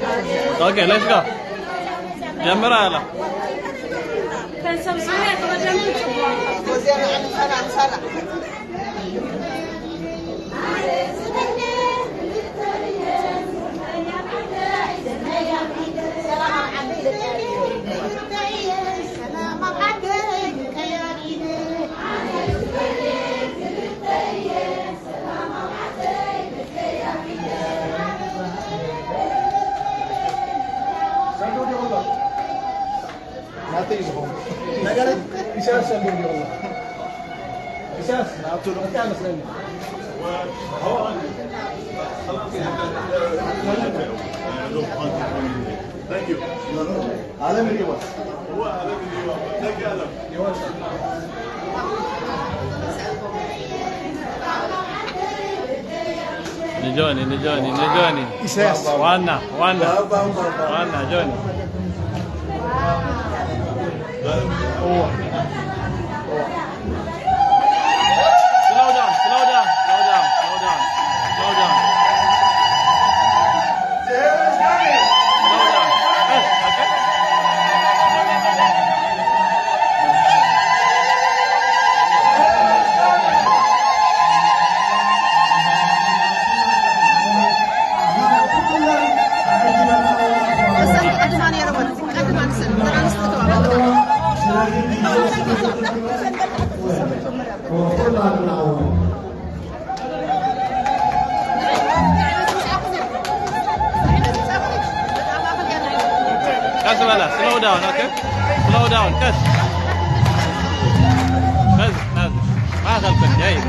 Okay, let's go. ጀምራ ኣላ። ናተይ እዩ ዝኸውን። ነገር ኢሳያስ ሰልዩ ይኸውን። ኢሳያስ ናቱ ነው። እንታይ ይመስለኛል? Thank you. ዓለም ይዋ። ንጆኒ፣ ንጆኒ፣ ንጆኒ። ኢሳያስ። ዋና፣ ዋና። ዋና፣ ጆኒ። Slow down, slow down, slow down, slow down, slow down. Slow down. Yes, okay. ቀስ በላ፣ slow down, okay? Slow down, ቀስ። ቀስ፣ ቀስ። ማእኸል ክንዲ፣ ኣይባ።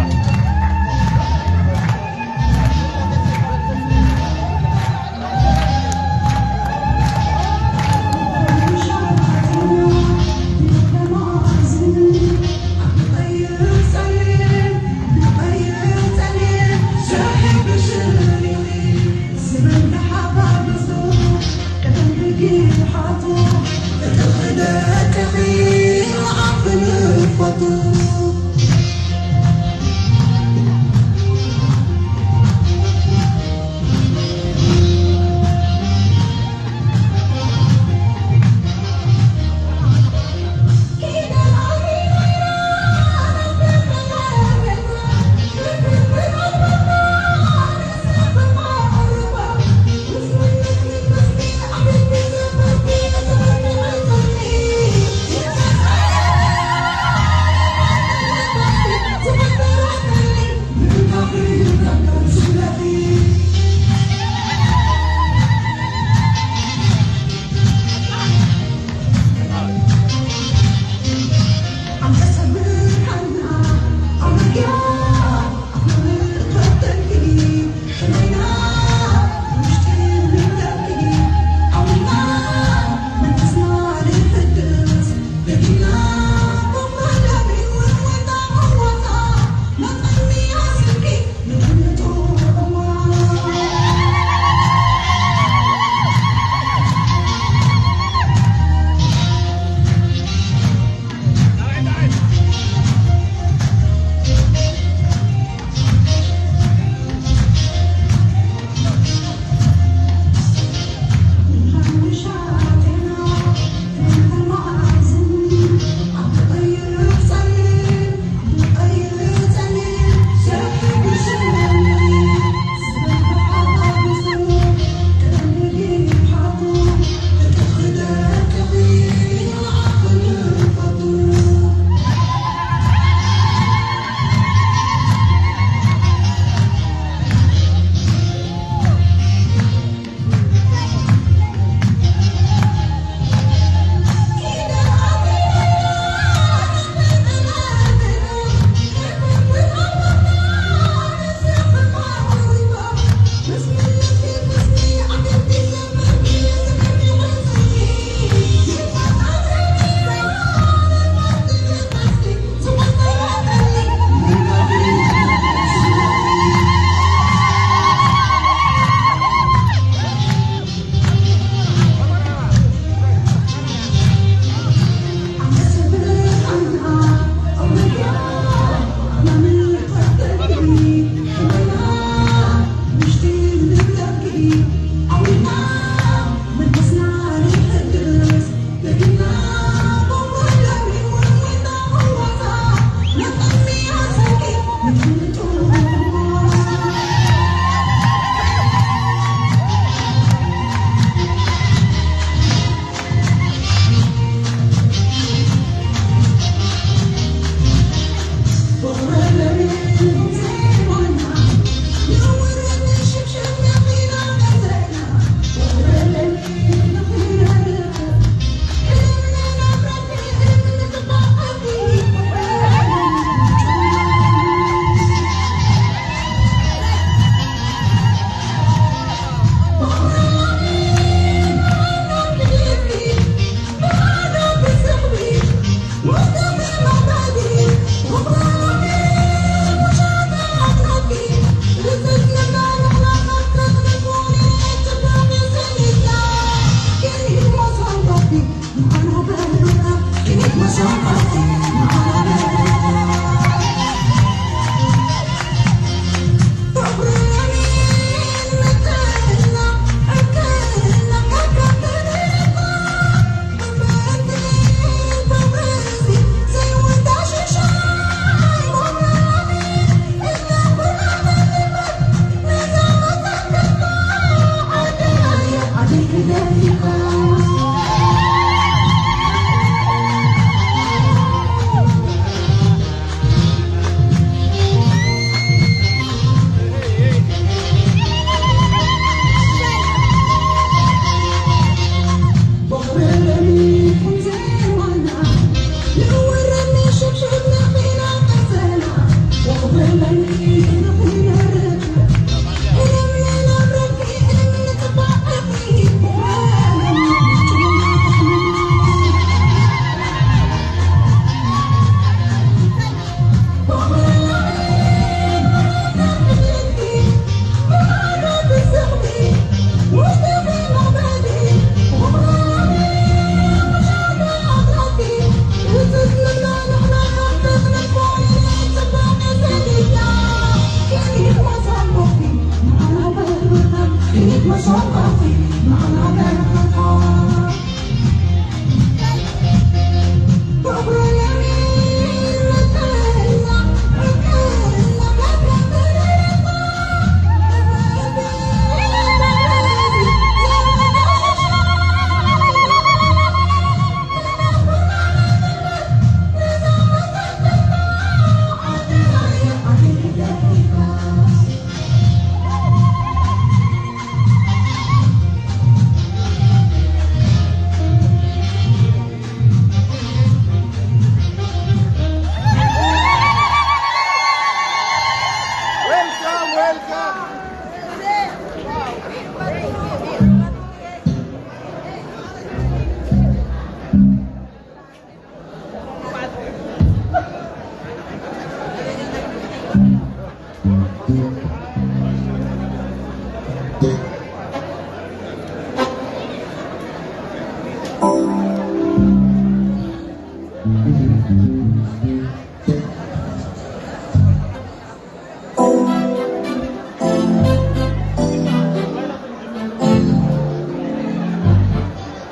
Welcome, welcome.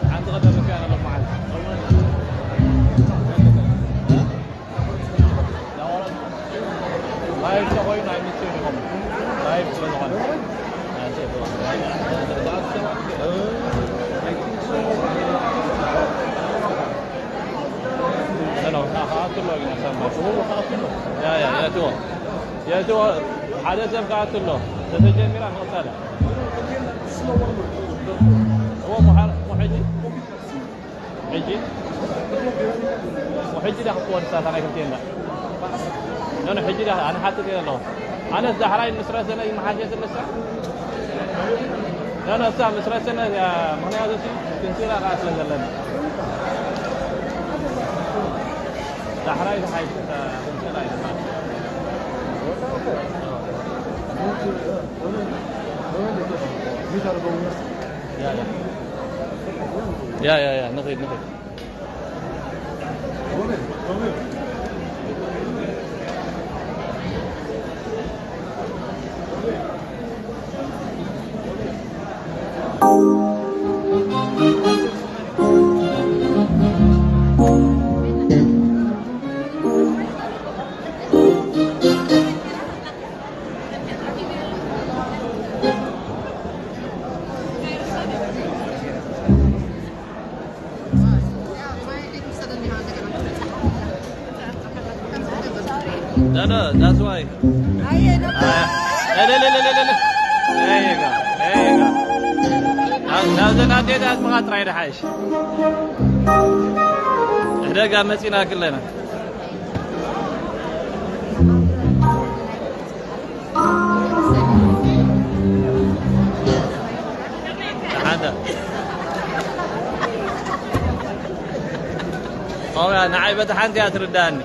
ሓንቲ ቀደም እኮ ያለ መዓል። ላይፍ ተኾይኑ ኣይምችውን ይኸውን። ላይፍ ስለ ዝኾነ። ሄሎ፣ ከኣቱ ኣሎ ግን ኣሳማ። ያ፣ ያ፣ የእትዎ። የእትዎ። ሓደ ሰብ ከኣቱ ኣሎ። ተተጀሚራ ምቕጻል። እዎ፣ ሞ ሓ-፣ ሞ ሕጂ? ሕጂ? ሞ ሕጂ ዳ ክትኮን ሳታ ናይ ክልቴና? ኖ፣ ኖ፣ ሕጂ ዳ ኣነ ሓትት እየ ኣለኹ። ኣነስ ዳሕራይ ምስ ረሰነ ይመሓሸ ትንሳ? ኖ፣ ኖ፣ እሳ ምስ ረሰነ፣ ያ፣ ምኽንያቱ እሲ ክንሲራ ከኣ ስለ ዘለና። ዳሕራይ ዝሓይሽ፣ እ፣ ክንሲራ እዩ። ያ፣ ያ። ያ፣ ያ፣ ያ፣ ንኺድ፣ ንኺድ። No, no, that's why. Ah, eh, le, le, le, le, le, le. There you go. There you go. ናብ፣ ናብዘን ኣዴታት ምኻድ ጥራይ ድሓይሽ። ሕደጋ መጺና ክለና። ሓንተ። ኦ፣ ንዓይ በታ ሓንቲ እያ ትርዳእኒ።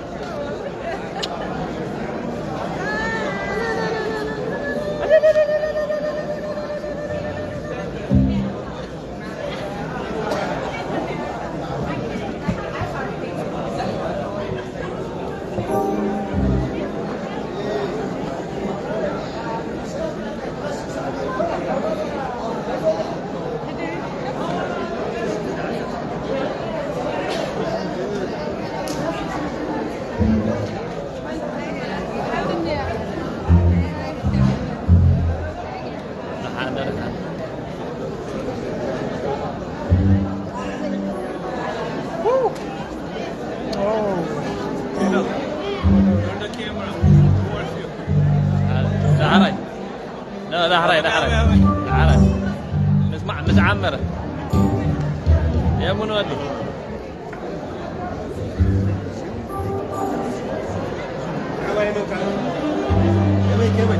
تعال. تعال. نسمع، نتعمر. يا منودي.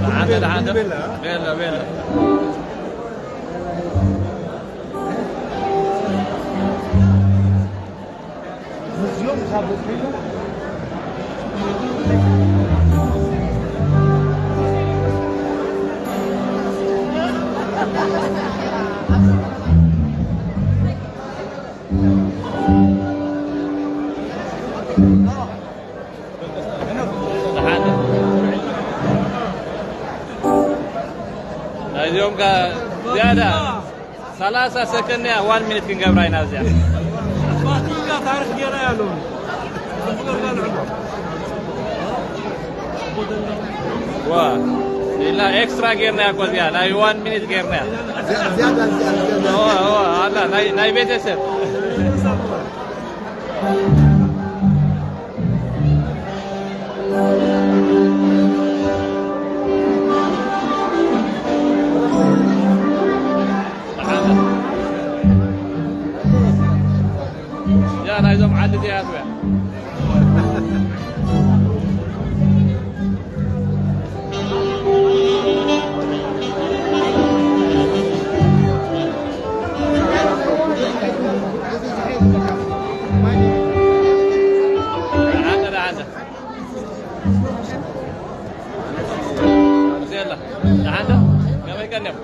تعال، تعال. بيلا، بيلا. ናይዚኦም ከ ዝያዳ ሰላሳ ሰከንድ እያ፣ ዋን ሚኒት ክንገብራ ኢና እዚኣ። ባትሪካ ታሪክ ጌራ ያለው። ዋ፣ ሌላ ኤክስትራ ጌርና እኮ እዚኣ፣ ናይ ዋን ሚኒት ጌርና። ዝያዳ፣ ዝያዳ፣ ዝያዳ። ዋ፣ ዋ፣ ኣላ፣ ናይ፣ ናይ ቤተሰብ። ያ ናይዞም ዓዲ እዚኣት እያ። ደሓን ዶ፣ ደሓን ዶ? ዜላ፣ ደሓን ዶ? ከመይ ቀኒኹም?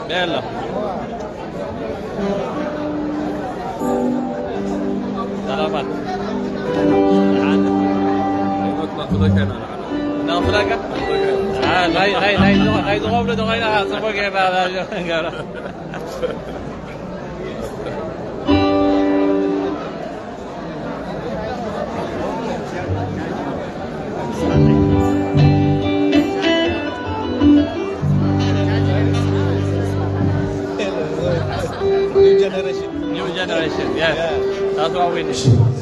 ቤላ። ሰላማት። ደሓን። ነኽፍለካ? አ፣ ናይ፣ ናይ፣ ናይ፣ ናይ ዝኸፍሉ ተኾይና፣ ጽቡቅ ጌርና፣ ጌርና። New generation. New generation, yes. Yeah. That's what we need.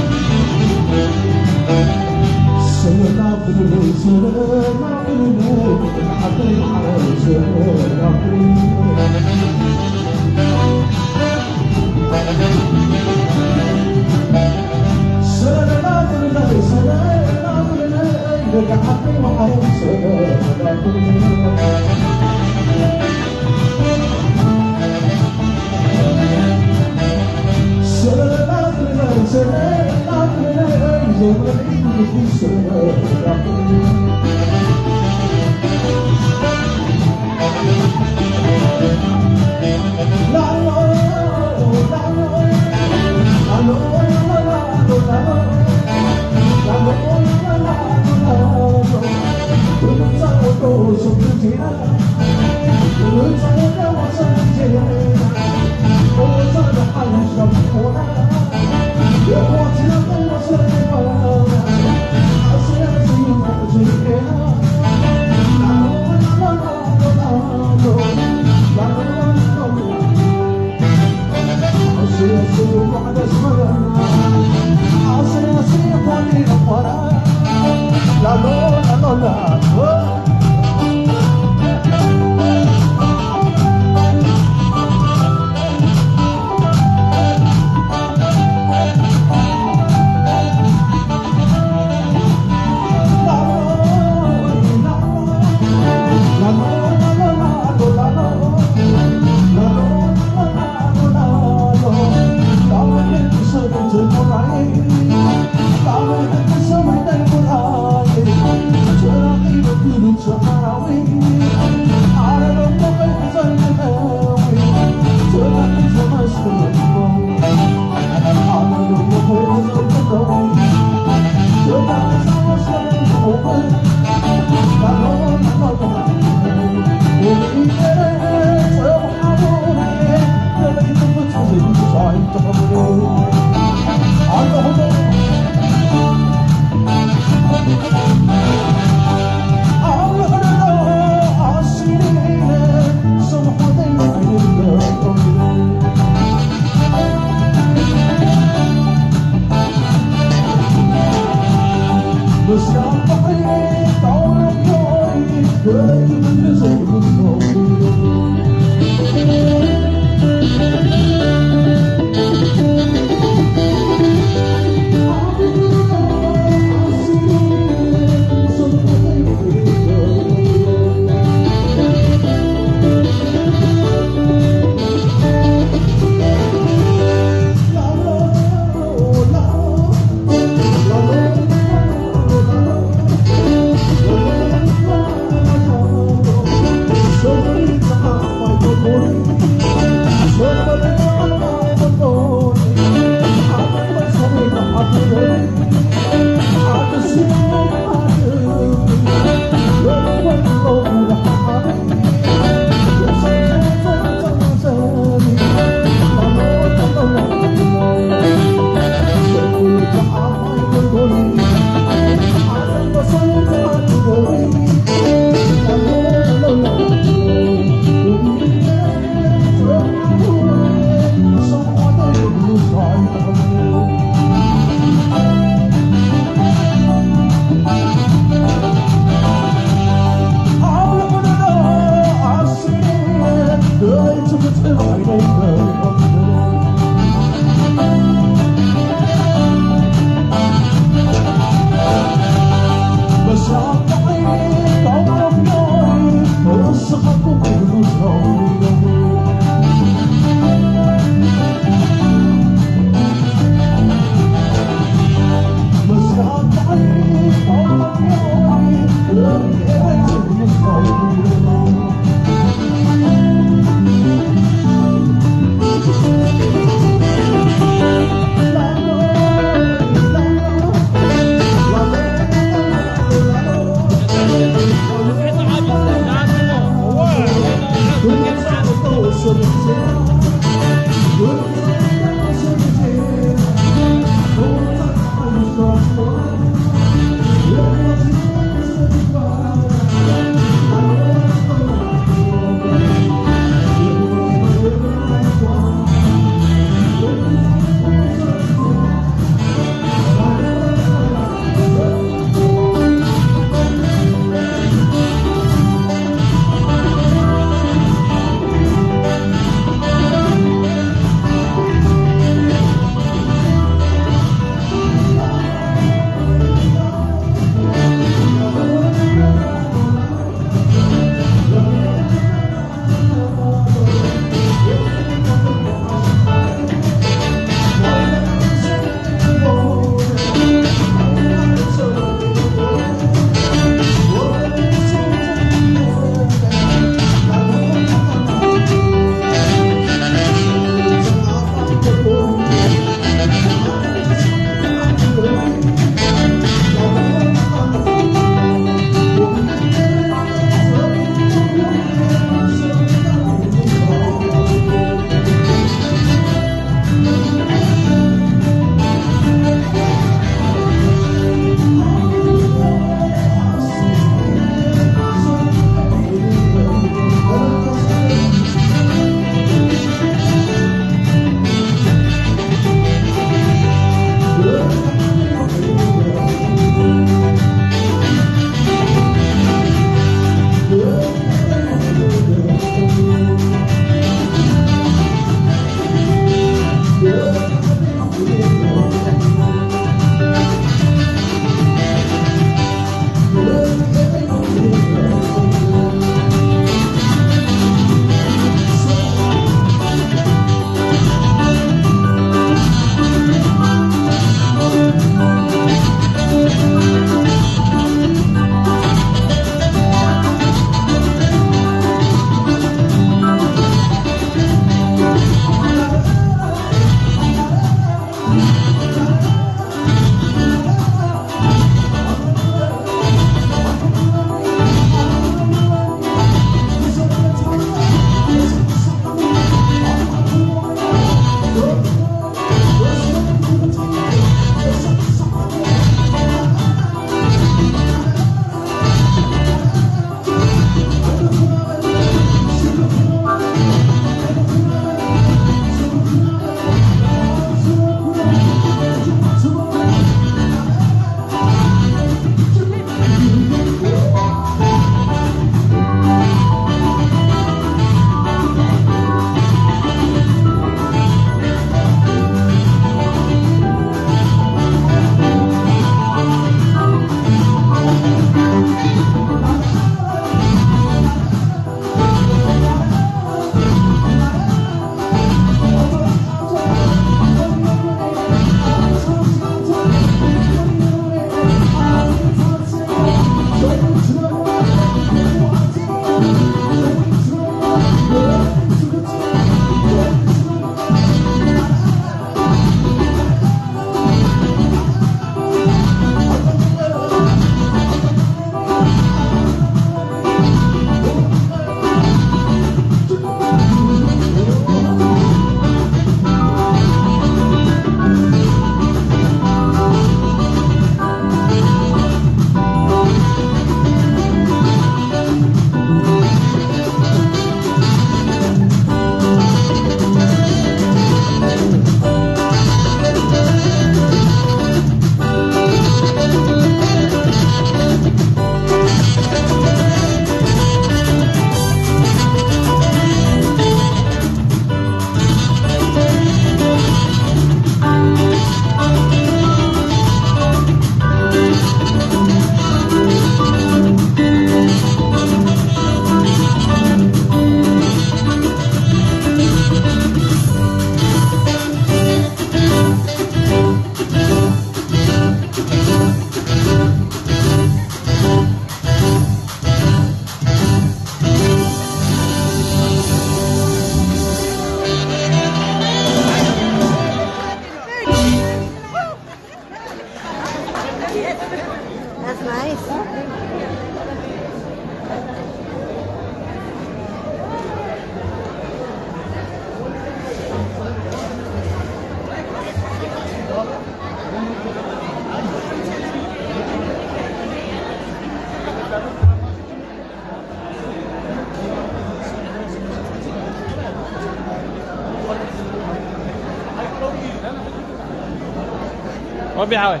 ربي يعاون.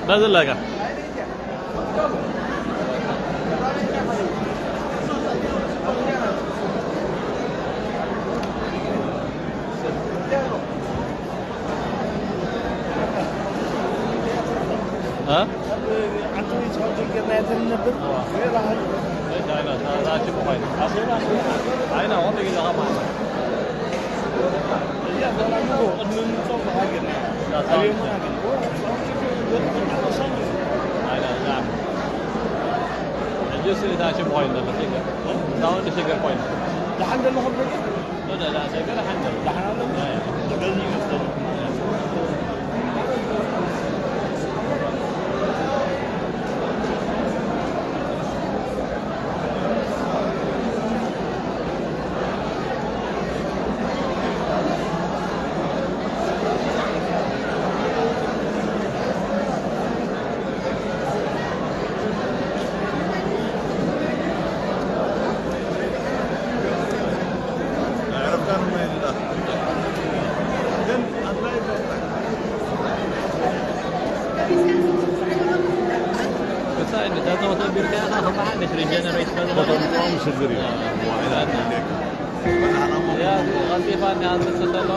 በዝለጋ እ? ዓዲ ወይ ቻው ጀገርና የተንነብር። እዋ። ወይ ባህል። ወይ ቻይና፣ ታ-፣ ታች እኮ ፋይዳ። ኣሴና፣ ኣሴና። ቻይና፣ ወንድ ጊዜ ኸማ። እያ፣ ዘላሉ ቅድሚ ምንጾም ተሃገርና። ያ፣ ቻው። ኣየና ግን። እዋ፣ ቻው ጀገር፣ ወጥ ግን ተመሳሳይ ነው። ቻይና፣ ቻይና። ሕጂ ስእሊ ታች እኮ ፋይዳ፣ ለፈት ይገር። እ? ታውን ተሸገር ፋይዳ። ደሓን ዘለኹም ነገር? لا، لا، لا، شغال حنجر. دحين هذا؟ إيه. شغال يمثل. ብሳይ ንተተወተ ቢልካ ኢኻ፣ ከማሓ ንሽ ሪጀነሬት ፈለማ። ተጠምቋም ሽግር እዩ። ያ፣ ቀልጢፋ እንዲ ኣንተ ጽለዋ።